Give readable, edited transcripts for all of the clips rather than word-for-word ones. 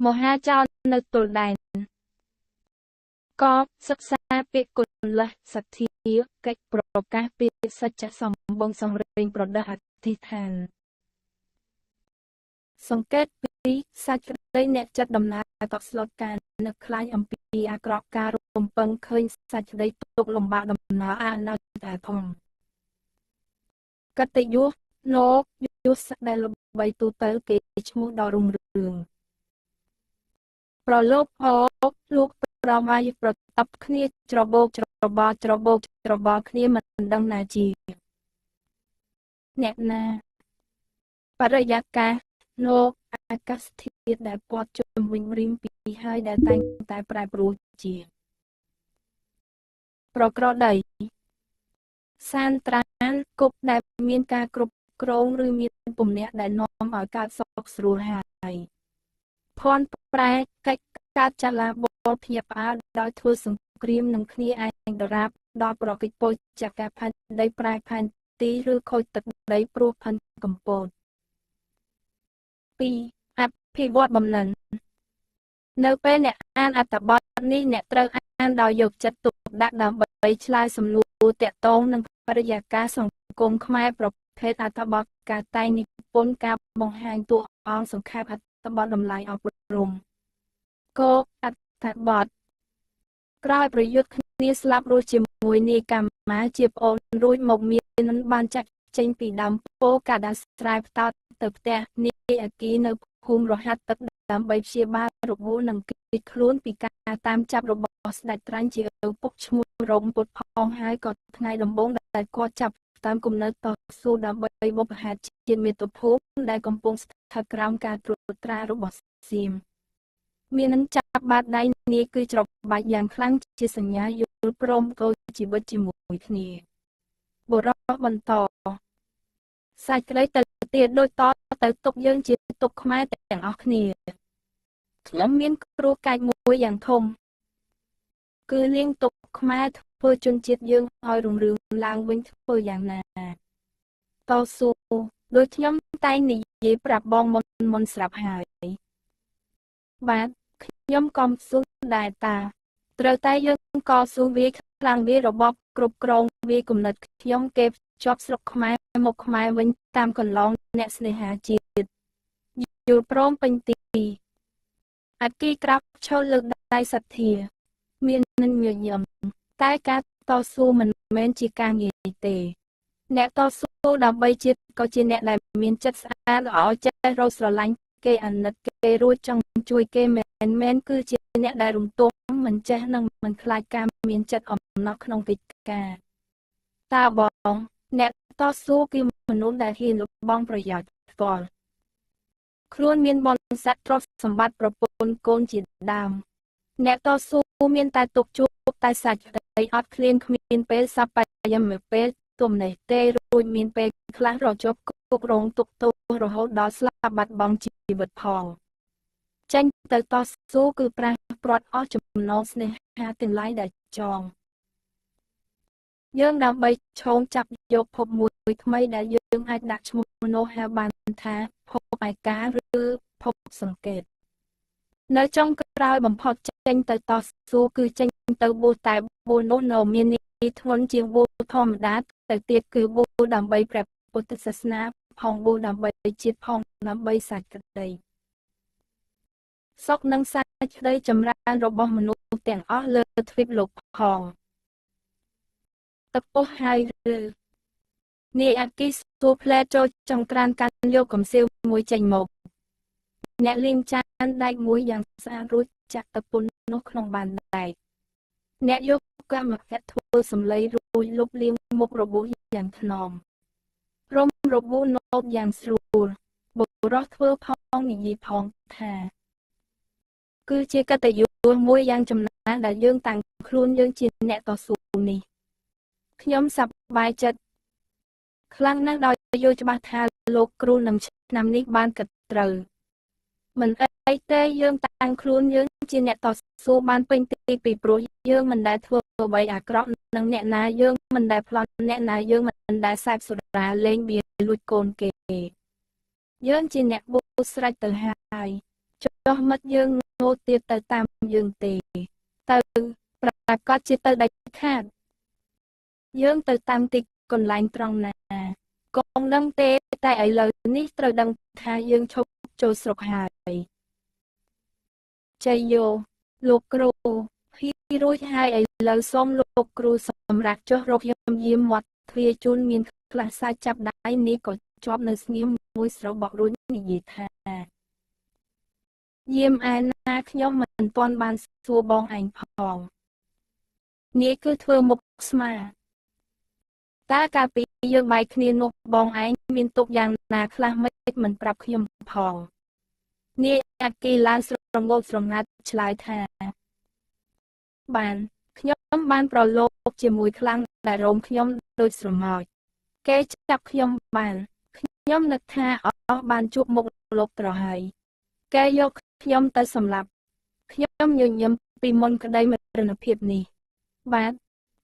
មហាចោរនៅទល់ដែនកសិក្សាពាក្យគុលះសទ្ធាកិច្ចប្រកាសពាក្យសច្ចសំបងសង្រេងប្រដៅអធិដ្ឋានសង្កេតពីសាច់ក្តីអ្នកចិត្តដំណើរតក់ស្លុតការនឹកខ្លាចអំពីអាក្រក់ការរំពឹងឃើញសាច់ក្តីទុកលំបាកដំណើរអាណោតែផងកតញ្ញុលោកយុសដែលល្បីទូទៅគេឈ្មោះដ៏រុងរឿងប្រលោភអលោកប្រវាយប្រតបគ្នាច្របូកច្របល់ច្របូកច្របល់គ្នាមិនដឹងណាជាអ្នកណាបរិយាកាសលោកអាកាសធាតុដែលព័ទ្ធជុំវិញរីមពីហើយដែលតែងតែប្រែប្រួលជាប្រក្រតីសានត្រានគប់ដែលមានការគ្រប់គ្រងឬមានពំនាក់ដែលនាំឲ្យកើតសុខស្រួលហើយភ័ន្តប្រែកិច្ចកើតចលាបលភ្ញាក់ផ្អើលដោយធ្វើសង្គ្រាមនឹងគ្នាឯងដរាបដល់ប្រកិច្ចពុជកាផែនដីប្រែផែនទីឬខូចទឹកដីព្រោះផិនកម្ពត2អភិវឌ្ឍបំណិននៅពេលអ្នកអានអត្ថបទនេះអ្នកត្រូវអានដោយយកចិត្តទុកដាក់ដើម្បីឆ្លើយសំណួរទាក់ទងនឹងបរិយាកាសសង្គមខ្មែរប្រភេទអត្ថបទការតែងនិពន្ធការបង្ហាញតួអង្គសង្ខេបអត្ថបទតម្លៃអប់រំគោអត្ថបទក្រោយប្រយុទ្ធគ្នាស្លាប់រស់ជាមួយនាយកម្មាជាប្អូនរួចមកមានបានចាក់ចេញពីដើមពោកាដាស្រែផ្តោតទៅផ្ទះនាយអគីនៅភូមិរហាត់ទឹកដើម្បីព្យាបាលរបួសនិងគេចខ្លួនពីការតាមចាប់របស់ស្ដេចត្រាញ់ជាឪពុកឈ្មោះរោមពុតផងហើយក៏ថ្ងៃដំបូងដែលគាត់ចាប់តាមគំនិតតស៊ូដើម្បីបុព្វហេតុជាតិមាតុភូមិដែលកំពុងស្ថិតក្រោមការត្រួតត្រារបស់សៀមមាននឹងចាប់បាតដៃនាយគឺច្របាច់យ៉ាងខ្លាំងជាសញ្ញាយល់ព្រមកូនជីវិតជាមួយគ្នាបុរសបន្តសាច់ក្តីទៅទៀតដូចតទៅទុកយើងជាទុកខ្មែរទាំងអស់គ្នាខ្ញុំមានគ្រោះកាចមួយយ៉ាងធំគឺលៀងទុកខ្មែរធ្វើជនជាតិយើងឲ្យរុងរឿងឡើងវិញធ្វើយ៉ាងណាតស៊ូដោយខ្ញុំតែងនិយាយប្រាប់បងមុនស្រាប់ហើយបាទខ្ញុំក៏ស៊ូដែរតាត្រូវតែយើងក៏ស៊ូវាខ្លាំងវារបបគ្រប់គ្រងវាគំនិតខ្ញុំគេជាប់ស្រុកខ្មែរមកខ្មែរវិញតាមកន្លងអ្នកស្នេហាជាតិយល់ព្រមពេញទីអគីក្រាបឈរលើកដៃសទ្ធាមាននឹងញញឹមតែការតស៊ូមិនមែនជាការងាយទេអ្នកតស៊ូដើម្បីជាតិក៏ជាអ្នកដែលមានចិត្តស្អាតល្អចេះរកស្រឡាញ់គេអាណិតគេរួចចង់ជួយគេមែនគឺជាអ្នកដែលរំទមមិនចេះនិងមិនខ្លាចការមានចិត្តអំណោះក្នុងកិច្ចការតាបងអ្នកតស៊ូគឺមនុស្សដែលហ៊ានលបង់ប្រយោជន៍ផ្ទាល់ខ្លួនមានបុណ្យស័ក្តិទ្រព្យសម្បត្តិប្រពន្ធកូនជាដើមអ្នកតស៊ូមានតែទុកជួបតែសាច់ក្តីអត់ឃ្លានគ្មានពេលសប្បាយមួយពេលទំនេរទេរួចមានពេលខ្លះរជាប់គុករងទុកទោសរហូតដល់ស្លាប់បាត់បង់ជីវិតផងចេញទៅតស៊ូគឺប្រាស់ព្រាត់អស់ចំណងស្នេហាទាំងឡាយដែលចងយើងដើម្បីឈោងចាប់យកភពមួយថ្មីដែលយើងអាចដាក់ឈ្មោះនោះហៅបានថាភពឯកាឬភពសង្កេតនៅចុងក្រោយបំផុតចេញទៅតស៊ូគឺចេញទៅបួសតែបួសនោះនៅមានន័យធ្ងន់ជាងបួសធម្មតាទៅទៀតគឺបួសដើម្បីព្រះពុទ្ធសាសនាផងបួសដើម្បីជាតិផងដើម្បីសាច់ក្តីសុខនិងសាច់ក្តីចម្រើនរបស់មនុស្សទាំងអស់លើទ្វីបលោកផងទឹកពោះហើយឬនាយអគីសួរផ្លែចូលចង្ក្រានកាន់យកកំសៀវមួយចេញមកអ្នកលាងចានដែកមួយយ៉ាងស្អាតរួចចាក់ទឹកពុននោះក្នុងបានដែកអ្នកយកកម្មវៈធ្វើសម្លៃរួចលុបលាងមុខរបួសយ៉ាងថ្នមរំរបួសនោតយ៉ាងស្រួលបុរសធ្វើផងនិយាយផងថាគឺជាកតញ្ញូមួយយ៉ាងចំណាស់ដែលយើងតាំងខ្លួនយើងជាអ្នកតស៊ូនេះខ្ញុំសប្បាយចិត្តខ្លាំងណាស់ដោយយល់ច្បាស់ថាលោកគ្រូនឹងឆ្នាំនេះបានគិតត្រូវមិនអីទេយើងតាំងខ្លួនយើងជាអ្នកតស៊ូបានពេញទីពីព្រោះយើងមិនដែលធ្វើអ្វីអាក្រក់នឹងអ្នកណាយើងមិនដែលប្លន់អ្នកណាយើងមិនដែលសេពសុរាលេងបៀលួចកូនគេយើងជាអ្នកបួសស្រេចទៅហើយ ចុះមិត្តយើងងូទៀតទៅតាមយើងទេទៅប្រាកដជាទៅដាច់ខាតយើងទៅតាមទីកន្លែងត្រង់ណាកុំដឹងទេតែឥឡូវនេះត្រូវដឹងថាយើងឈប់ចូលស្រុកហើយជ័យយោលោកគ្រូហ៊ីរួចហើយឥឡូវសូមលោកគ្រូសម្រាប់ចុះរកខ្ញុំយាមមាត់ទ្វារជូនមានខ្លះសាចាប់ដៃនេះក៏ជាប់នៅស្ងៀមមួយស្របករួចនិយាយថាយាមឯណាខ្ញុំមិនទាន់បានសួរបងឯងផងនេះគឺធ្វើមុខស្មាតើកាលពីយើងបែកគ្នានោះបងឯងមានទុកយ៉ាងណាខ្លះមិនប្រាប់ខ្ញុំផងនាយអគីឡើងស្រងោចស្រងាត់ឆ្លើយថាបានខ្ញុំបានប្រឡូកជាមួយខ្លាំងដែលរោមខ្ញុំដូចស្រមោចគេចាប់ខ្ញុំបានខ្ញុំនឹកថាអស់បានជួបមុខលោកត្រហើយគេយកខ្ញុំទៅសម្លាប់ខ្ញុំញញឹមពីមុនក្តីមរណភាពនេះបាទ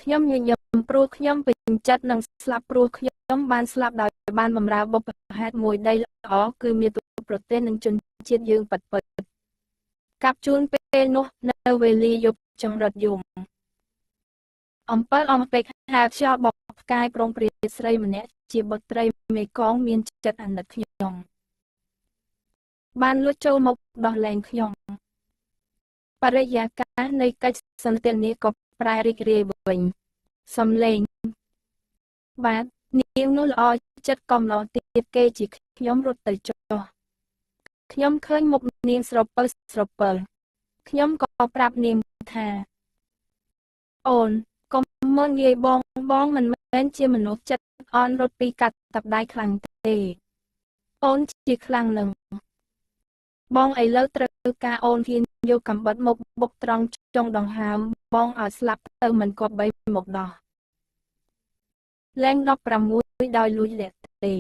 ខ្ញុំញញឹមព្រោះខ្ញុំពេញចិត្តនឹងស្លាប់ព្រោះខ្ញុំបានស្លាប់ដោយបានបម្រើបុព្វហេតុមួយដីល្អគឺមាតុប្រទេសនិងជនជាតិយើងពិតពិតកាប់ជូនពេលនោះនៅវេលាយប់ចង្រិតយំអំពិលអំពេកហែខ្យល់បកផ្កាយប្រងព្រាស្រីម្នាក់ជាបុត្រីមេកងមានចិត្តអាណិតខ្ញុំបានលួចចូលមកដោះលែងខ្ញុំបរិយាកាសនៃកិច្ចសន្ទនាក៏ប្រែរីករាយវិញសំលេងបាទនាងនោះល្អចិត្តកំឡោទៀតគេជាខ្ញុំរត់ទៅចុះខ្ញុំឃើញមុខនាងស្រពើស្រពើខ្ញុំក៏ប្រាប់នាងថាអូនកុំមើលងាយបងបងមិនមែនជាមនុស្សចិត្តអន់រត់ពីកាត់តាប់ដៃខ្លាំងទេអូនជាខ្លាំងនឹងបងឥឡូវត្រូវការអូនហ៊ានយកកំបិតមកបុកត្រង់ចុងដង្ហើមបងឲ្យស្លាប់ទៅមិនគប្បីមកដោះលែង16ដោយលួចលាក់ទេ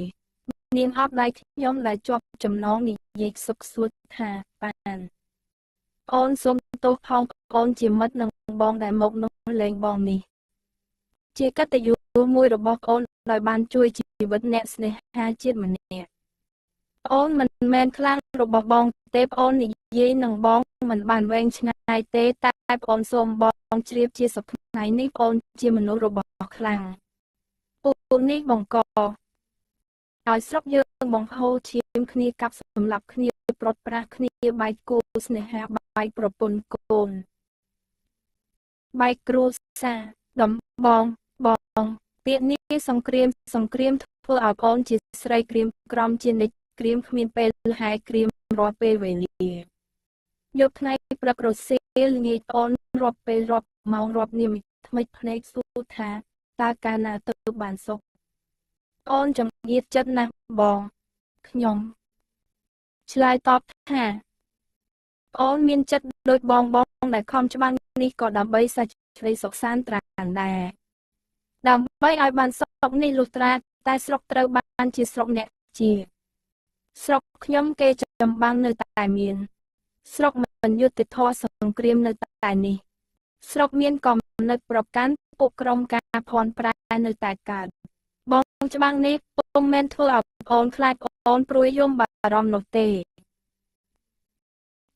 នាងអបដៃខ្ញុំដែលជាប់ចំណងនិយាយសុកសួតថាបានអូនសូមទោសផងអូនជាមិត្តនឹងបងដែលមកនោះលែងបងនេះជាកតញ្ញូមួយរបស់អូនដោយបានជួយជីវិតអ្នកស្នេហាជាតិម្នាក់អូនមិនមែនខ្លាំងរបស់បងទេអូននិយាយនឹងបងមិនបានវែងឆ្ងាយទេតែអូនសូមបងជ្រាបជាសប្តាហ៍នេះអូនជាមនុស្សរបស់ខ្លាំងពួកនេះបង្កឲ្យស្រុកយើងបង្ហូរឈាមគ្នាកាប់សម្លាប់គ្នាប្រត់ប្រាស់គ្នាបែកគូស្នេហាបែកប្រពន្ធកូនបែកគ្រួសារដំបងបងពាក្យនេះសង្គ្រាមសង្គ្រាមធ្វើឲ្យអូនជាស្រីក្រៀមក្រំជានិច្ចក្រៀមគ្មានពេលហែក្រៀមរាល់ពេលវេលាយប់ថ្ងៃព្រឹករសៀលល្ងាចអូនរាប់ពេលរាប់ម៉ោងរាប់នាមថ្មិចភ្នែកសួរថាតើកាលណាទៅបានសុខអូនចង្អៀតចិត្តណាស់បងខ្ញុំឆ្លើយតបថាអូនមានចិត្តដូចបងបងដែលខំច្បាំងនេះក៏ដើម្បីសេចក្តីសុខសាន្តត្រានដែរដើម្បីឲ្យបានសុខនេះលុះត្រាតែស្រុកត្រូវបានជាស្រុកអ្នកជាស្រុកខ្ញុំគេចម្បាំងនៅតែមានស្រុកមិនយុត្តិធម៌សង្គ្រាមនៅតែនេះស្រុកមានកំណត់ប្រកាន់ពួកក្រុមការភ័ន្តប្រែនៅតែកើតបងច្បាំងនេះពុំមែនធ្វើឲ្យអូនខ្លាចអូនព្រួយយំបារម្ភនោះទេ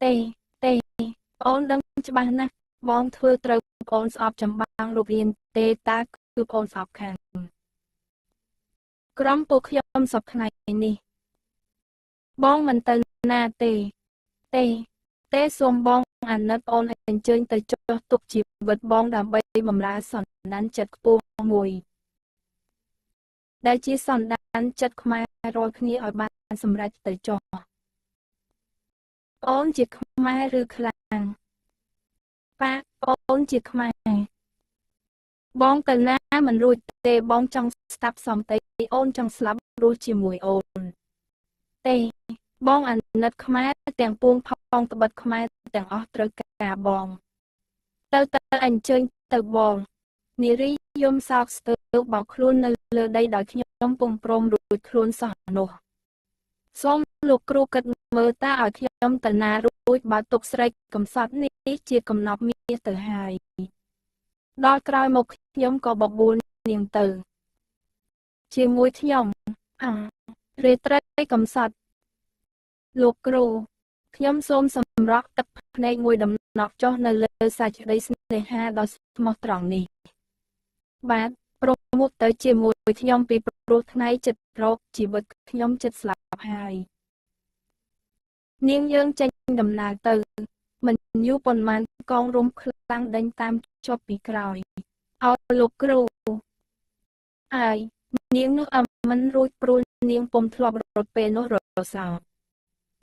ទេទេអូនដឹងច្បាស់ណាស់បងធ្វើត្រូវអូនស្អប់ចម្បាំងរូបរាងទេតើគឺអូនស្អប់ខាងក្រុមពួកខ្ញុំសប្តាហ៍នេះបងមិនទៅណាទេទេទេសូមបងអាណិតអូនអញ្ជើញទៅចុះទុកជីវិតបងដើម្បីបម្រើសន្តានចិត្តខ្ពស់មួយដែលជាសន្តានចិត្តខ្មែររាល់គ្នាឲ្យបានសម្រេចទៅចុះអូនជាខ្មែរឬខ្លាំងប៉ាអូនជាខ្មែរបងទៅណាមិនរួចទេបងចង់ស្ដាប់សំដីអូនចង់ស្លាប់រស់ជាមួយអូនទេបងអាណិតខ្មែរទាំងពួងផងត្បិតខ្មែរទាំងអស់ត្រូវការបងទៅទៅអញ្ជើញទៅបងនារីយំសោកស្ទើរបោកខ្លួននៅលើដីដោយខ្ញុំពុំព្រមរួចខ្លួនសោះនោះសូមលោកគ្រូគិតមើលតើឲ្យខ្ញុំទៅណារួចបើទុកស្រីកំសត់នេះជាកំណប់មាសទៅហើយដល់ក្រោយមកខ្ញុំក៏បបួលនាងទៅជាមួយខ្ញុំរាត្រីកំសត់លោកគ្រូខ ខ្ញុំសូមសម្រក់ទឹកភ្នែកមួយដំណក់ចុះនៅលើសាច់ក្តីស្នេហាដ៏ស្មោះត្រង់នេះបាទប្រមុខទៅជាមួយខ្ញុំពីព្រោះថ្ងៃចិត្តរកជីវិតខ្ញុំចិត្តស្លាប់ហើយនាងយើងចេញដំណើរទៅមិនយូរប៉ុន្មានកងរំខ្លាំងដេញតាមជាប់ពីក្រោយអោលោកគ្រូហើយនាងនោះអមិនរួចព្រួលនាងពុំធ្លាប់រត់ពេលនោះរសោ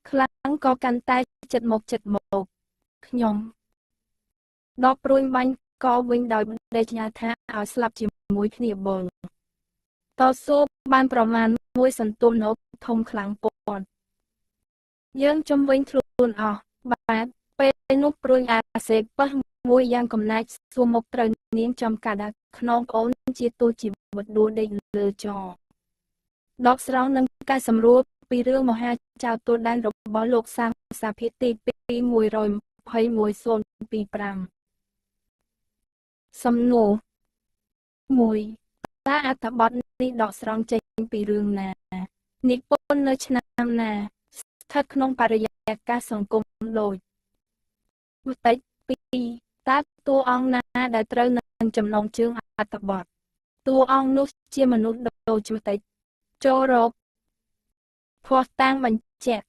ខ្លាំងក៏កាន់តែចិត្តមកចិត្តមកខ្ញុំដកព្រួយបាញ់កវិញដោយដេញថាឲ្យស្លាប់ជាមួយគ្នាបងតស៊ូបានប្រមាណមួយសន្ទុះនោធំខ្លាំងពន់យើងជំវិញខ្លួនអស់បាទពេលនោះព្រួយអាសេប៉ះមួយយ៉ាងកំណាចសួរមកត្រូវនាងចំកាដាខ្នងប្អូនជាទូជីវិតដួលដេកលើចដកស្រង់នឹងការសម្រួលពីរឿងមហាចៅទួលដែនរបស់លោកសាសាភិទី221.025សំណួរ1តើអត្ថបទនេះដកស្រង់ចេញពីរឿងណានិពន្ធនៅឆ្នាំណាស្ថិតក្នុងបរិយាកាសសង្គមដូចបន្តិច2តើតួអង្គណាដែលត្រូវនឹងចំណងជើងអត្ថបទតួអង្គនោះជាមនុស្សដូចបន្តិចចូលរកភស្តុតាងបញ្ជាក់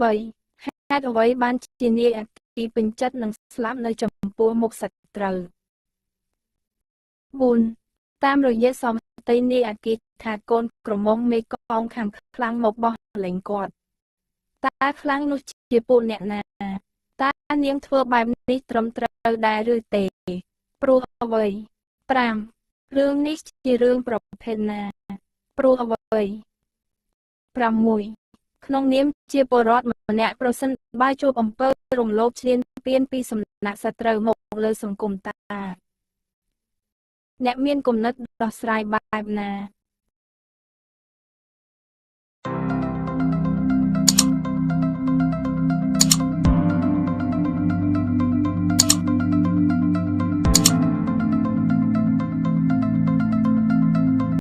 3ហេតុអ្វីបានជានាយអគ្គីពេញចិត្តនឹងស្លាប់នៅចំពោះមុខសត្រូវ4តាមរយៈសមតិនាយអគ្គីថាកូនក្រមុំមេកងខាងខ្លាំងមកបោះលេងគាត់តើខ្លាំងនោះជាពួកអ្នកណាតើនាងធ្វើបែបនេះត្រឹមត្រូវដែរឬទេព្រោះអ្វី5រឿងនេះជារឿងប្រភេទណាព្រោះអ្វី6ក្នុងនាមជាពលរដ្ឋម្នាក់ប្រសិនបើជួបអំពើរំលោភឈ្លានពានពីសំណាក់សត្រូវមកលើសង្គមតាអ្នកមានគំនិតដោះស្រាយបែបណា